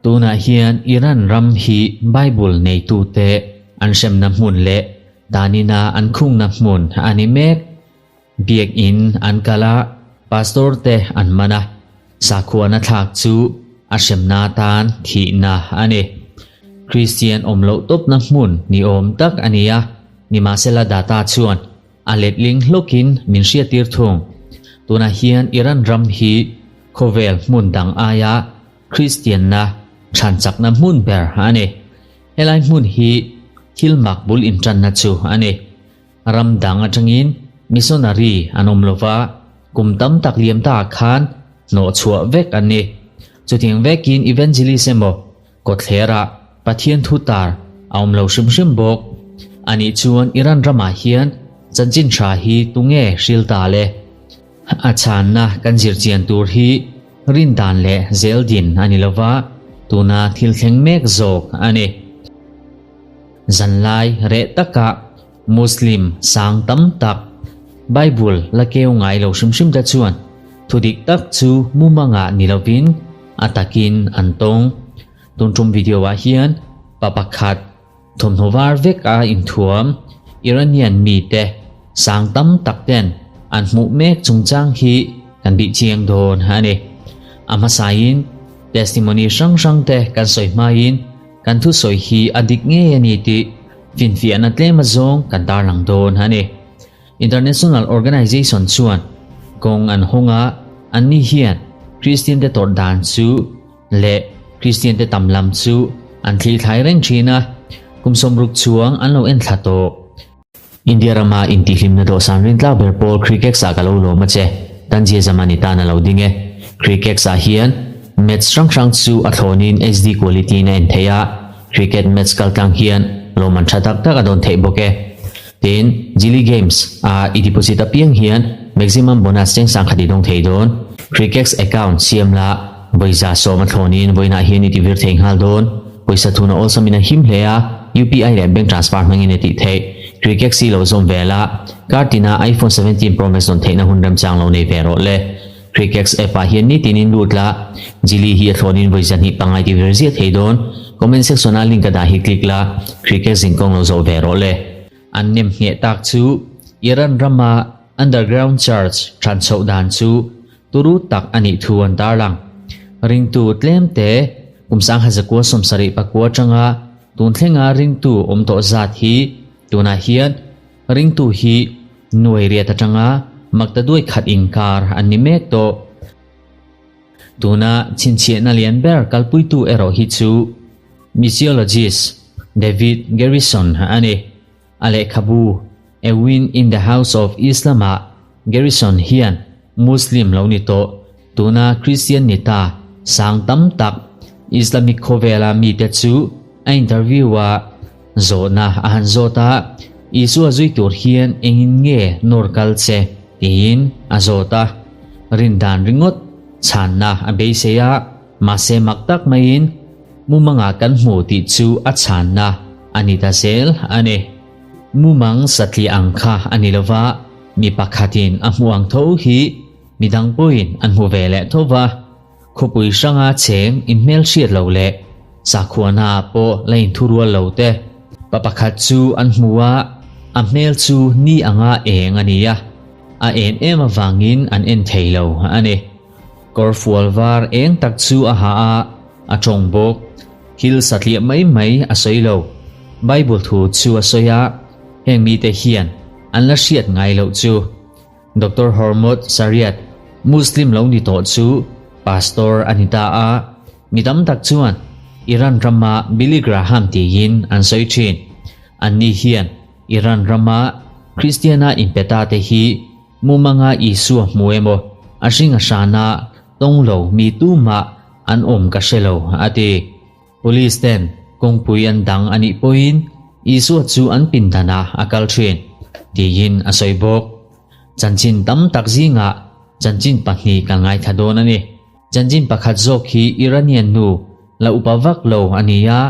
Tunah hian Iran ram hi Bible neitute an hremna hmun leh tanina an khungna hmun a ni mek. Biakinn an kal a, pastor te an man a, sakhuana thlak chu a hremna atan thihna a ni. Kristian awm loh tawpna hmun ni awm tak a ni a, nimahsela data chuan A letling hlawkin min hriattir thung. Tunah hian Iran ram hi khawvel hmun dang aia Kristianna chhan chakna hmun ber a ni. Helai hmun hi thil mak bul intanna chu a ni. Ram dang atangin missionary an awm lova, kum tam tak liam ta ah khan hnawh chhuah vek an ni. Chutiang vekin evangelist emaw Kawtthlerah Pathian thu tar a awm lo hrim hrim bawk. Anih chuan Iran ramah hian chanchin tha hi tunge hril ta le? A chhanna kan zir chian tur hi rindan leh zeldin a ni lova, tuna thil thleng mek zawk a ni. Zanlai reh takah Muslim sang tam tak Bible la keu ngai lo hrim hrim te chuan thudik tak chu mumangah ni lovin a takin an tawng. Tun tum video ah hian pa pakhat thawmhnaw var vek a inthuam Iranian mite sang tam tak ten an hmuh mek chungchang hi kan bih chiang dawn a ni. A hmasain testimony hrang hrang te kan sawi hmain Kan thusawi hi a dik ngei a ni tih finfiahna tlem azawng kan tarlang dawn a ni. International organization chuan kawng an hawng a, anni hian Kristian te tawrh dan chu leh Kristian te tam lam chu an thli thlai reng thin a, kum 60 chuang an lo en thla tawh. India rama intihhlimna dawhsan rintlak ber pawl Crickex ah ka lo lawm a che, Tanzia Zaman i tan a lo ding e. Crickex ah hian match hrang hrang chu a thlawnin HD quality in a en theih a, cricket match kal tlang hian lawmman tha tak tak a dawn theih bawk e. Tin, Jili Games a i deposit apiang hian maximum bonus cheng sangkhat i dawng thei dawn. Crickex account siam la vawiza 10 a thlawnin vawiinah hian i tivir thei nghal dawn. Pawisa thuna awlsamin a him hle a, UPI leh bank transfer hmangin a tih theih. Cricket si lo zawm ve la, kar tina iPhone 17 Pro Max dawn theihna hun remchang lo nei ve rawh le. Cricket app ah hian nitin in lut la, Jili hi a thlawnin vawi zahnih pangai ti vir ziah thei dawn. Comment section ah link a dah hi click la, Cricket zinkawng lo zawh ve rawh le. An nem ngheh tak chu Iran rama underground church than chhoh dan chu turu tak a nih thu an tarlang. Ringtu tlem te kum 1974 atanga tun thlenga ringtu awm tawh zat hi tunah hian ringtu hi nuai riat atanga makta duai khat inkar an ni mek tawh. Tuna chhinchhiahna lian ber kalpuitu erawh hi chu missiologist David Garrison a ni. A lehkhabu A Win in the House of Islam-ah Garrison hian Muslim lo ni tawh, tuna Christian ni ta sang tam tak Islamic khawvela mite chu a interview a, zawhna a han zawt a, Isua zui tur hian engin nge nawr kal che? tiin a zawt a. Rindan ringawt chhanna a beisei a, mahse mak tak maiin mumangah kan hmu tih chu a chhanna a ni ta zel a ni. Mumang satliah ang kha a ni lova, mi pakhatin a hmuh ang tho hi midang pawhin an hmu ve leh tho va. Khawpui hranga cheng inhmelhriat lo leh sakhuana ah pawh la inthurual lo te. Pa pakhat chu an hmu a, a hmel chu ni anga eng a ni a, a en em avangin an en thei lo a ni. Kawr fual var eng tak chu a ha a, a tawng bawk. Thil satliah mai mai a sawi lo. Bible thu chu a sawi a, heng mite hian an la hriat ngai loh chu. Doctor Hormod Sariat, Muslim lo ni tawh chu Pastor a ni ta a, mi tam tak chuan Iran rama Billy Graham tiin an sawi thin. Anni hian Iran rama Kristiana inpe ta te hi Mumanga Isua hmu emaw a hring a hrana tawng lo mi tumah an awm ka hre lo, a ti. Police ten kawngpui an dang a nih pawhin Isua chu an pindanah a kal thin, tiin a sawi bawk. Chanchin tam tak zingah chanchin pahnih kan ngaithla dawn a ni. Chanchin pakhat zawk hi Iranian nu la upa vak lo a ni a,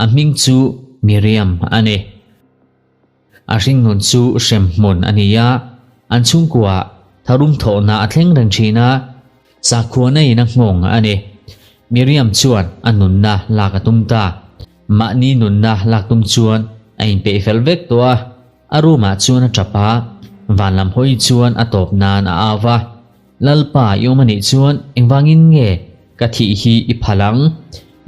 a hming chu Miriam a ni. A hringnun chu hrem hmun a ni a, an chhungkuaah tharum thawhna a thleng reng thin a. Sakhuana in a nghawng a ni. Miriam chuan a nunna lak a tum ta. Mahni nunna lak tum chuan a inpeih fel vek tawh a, a room ah chuan a tap a, van lam hawi chuan a tawp nan a au va. Lalpa i awm anih chuan engvangin nge ka thih hi i phal ang?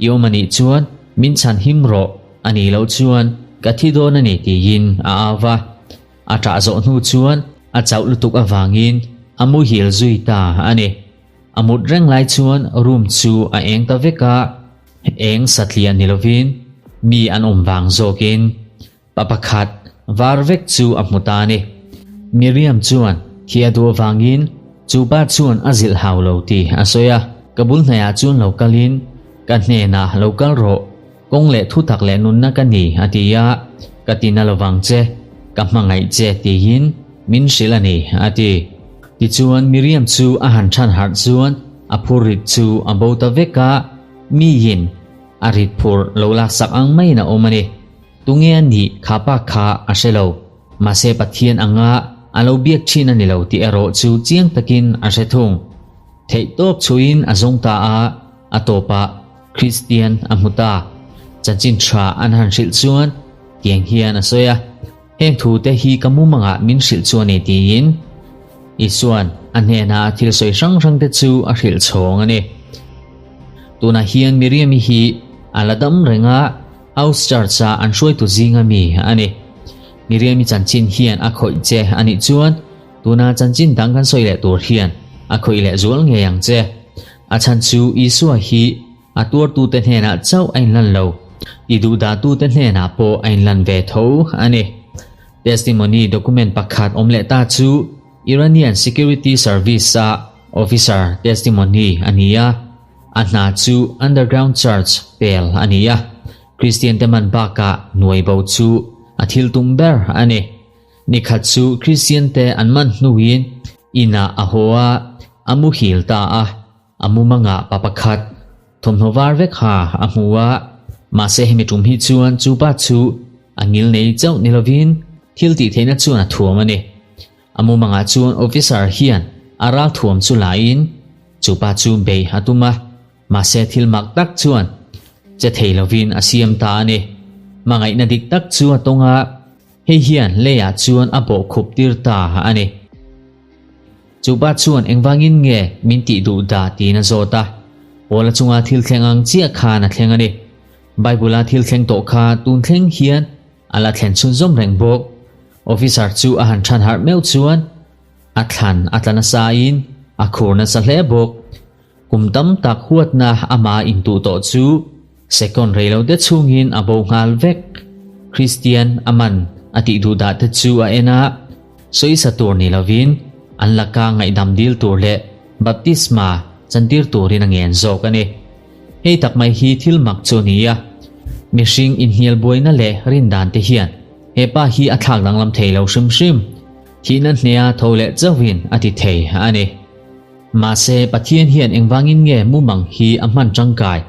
I awm anih chuan min chhan him rawh, anih loh chuan ka thi dawn a ni tiin a au va. A ṭah zawh hnu chuan a chauh lutuk avangin a muhil zui ta a ni. A mut reng lai chuan room chu a eng ta vek a, eng satliah ni lovin mi an awm vang zawkin pa pakhat var vek chu a hmu ta a ni. Miriam chuan khi a duh avangin chu pa chuan a zilh hau lo tih a sawi a, Ka bul hnaiah chuan lo kalin ka hnenah lo kal rawh, Kawng leh thutak leh nunna ka ni a ti a, ka ti na lovang che, ka hmangaih che tiin min hrilh a ni a ti. Tichuan Miriam chu a han than harh chuan a phur rit chu a bo ta vek a, miin a rit phur lo laksak ang maiin a awm a ni. Tunge a nih kha pa kha a hre lo, mahse Pathian anga a lo biak thin a ni lo tih erawh chu chiang takin a hre thung. Theihtawp chhuiin a zawng ta a, a tawpah Kristian a hmu ta. Chanchin tha an han hrilh chuan tiang hian a sawi a, Heng thute hi ka mumangah min hrilh chu a ni tiin Isua'n a hnena thil sawi hrang hrangte chu a hrilh chhawng a ni. Tunah hian Miriam-i hi a la dam reng a, House Church-a an hruaitu zinga mi a ni. Miriam-i chanchin hian a khawih che a nih chuan tuna chanchin dang kan sawi leh tur hian a khawih leh zual ngei ang che. A chhan chu Isua hi a tuartute hnenah chauh a inlan lo, ti duhdahtute hnenah pawh a inlan ve tho a ni. Testimony document pakhat awm leh ta chu Iranian Security Service-a officer testimony a ni a, a hna chu underground church pel a ni a, Kristiante man bakah nuai bo chu a thil tum ber a ni. Nikhat chu Kristiante an man hnuin inah a haw a, a muhil ta a, a mumangah pa pakhat thawmhnaw var vek ha a hmu a, mahse hemi tum hi chuan chu pa chu a ngil nei chauh ni lovin thil tih theihna chuan a thuam a ni. A mumangah chuan officer hian a ral thuam chu lain chu pa chu bei a tum a, Mahse thil mak tak chuan che thei lovin a siam ta a ni. Hmangaihna dik tak chu a tawng a, hei hian leiah chuan a bawh khup tir ta a ni. Chu pa chuan engvangin nge min tih duh dah tiin a zawt a, Paula chunga thil thleng ang chiah khan a thleng a ni. Bible-a thil thleng tawh kha tun thleng hian a la thlen chhunzawm reng bawk. Officer chu a han than harh meuh chuan a thlan a tla nasa in a khur nasa hle bawk. Kum tam tak huatna ama intuh tawh chu second rei lo te chhungin a bo nghal vek. Kristian a man a tih duh dah te chu a en a, sawisa tur ni lovin an laka ngaihdam dil tur leh baptisma chantir turin a ngen zawk a ni. Hei tak mai hi thil mak chu a ni a, mihring inhnial buaina leh rindan te hian he pa hi a thlak danglam thei lo hrim hrim. Thihna hnea tho leh chauhin a ti thei a ni. Mahse, Pathian hian engvangin nge mumang hi a hman tangkai?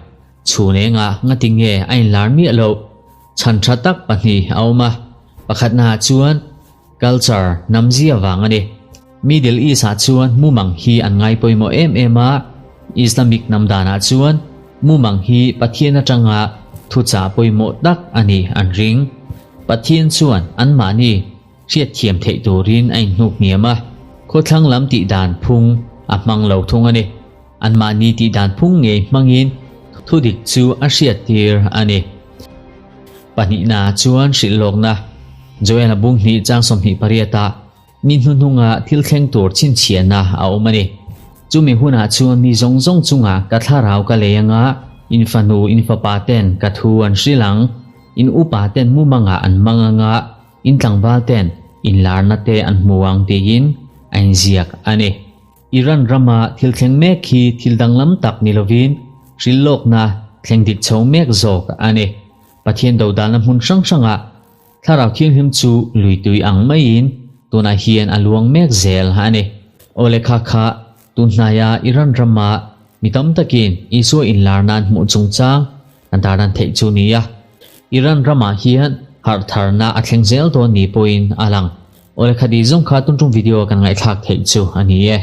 Chhun engah ngati nge a inlar miah loh? Chhan tha tak pahnih a awm a. Pakhatnaah chuan culture, namzia vang a ni. Middle East-ah chuan mumang hi an ngai pawimawh em em a, Islamic hnam danah chuan mumang hi Pathian atanga thuchah pawimawh tak a nih an ring. Pathian chuan anmahni Hriatthiam theih turin a inhnuk hniam a, khawthlang lam tih dan phung a hmang lo thung a ni. Anmahni tih dan phung ngei hmangin thudik chu a hriattir a ni. Pahnihna chuan hrilh lawkna, Joel-a bung hnih chang 28 ah ni hnuhnunga thil thleng tur chhinchhiahna a awm a ni. Chumi hunah chuan mi zawng zawng chungah ka thlarau ka lei anga, in fanu, in fapa ten ka thu an hrilh ang, in upa ten mumangah an mang anga, In tlangval ten inlarna te an hmu ang tiin a inziak a ni. Iran rama thil thleng mek hi thil danglam tak ni lovin hrilhlawkna thleng dik chho mek zawk a ni. Pathian dodalna hmun hrang hrangah Thlarau Thianghlim chu lui tui ang maiin tunah hian a luang mek zel a ni. Aw lekha kha tun hnaia Iran rama mi tam takin Isua inlarna an hmuh chungchang an tarlan theih chu ni a. Iran ramah hian harh tharna a thleng zel dawn ni pawhin a lang. Awle khadi zawng kha tuntum video kan ngaihthlak theih chu a ni e.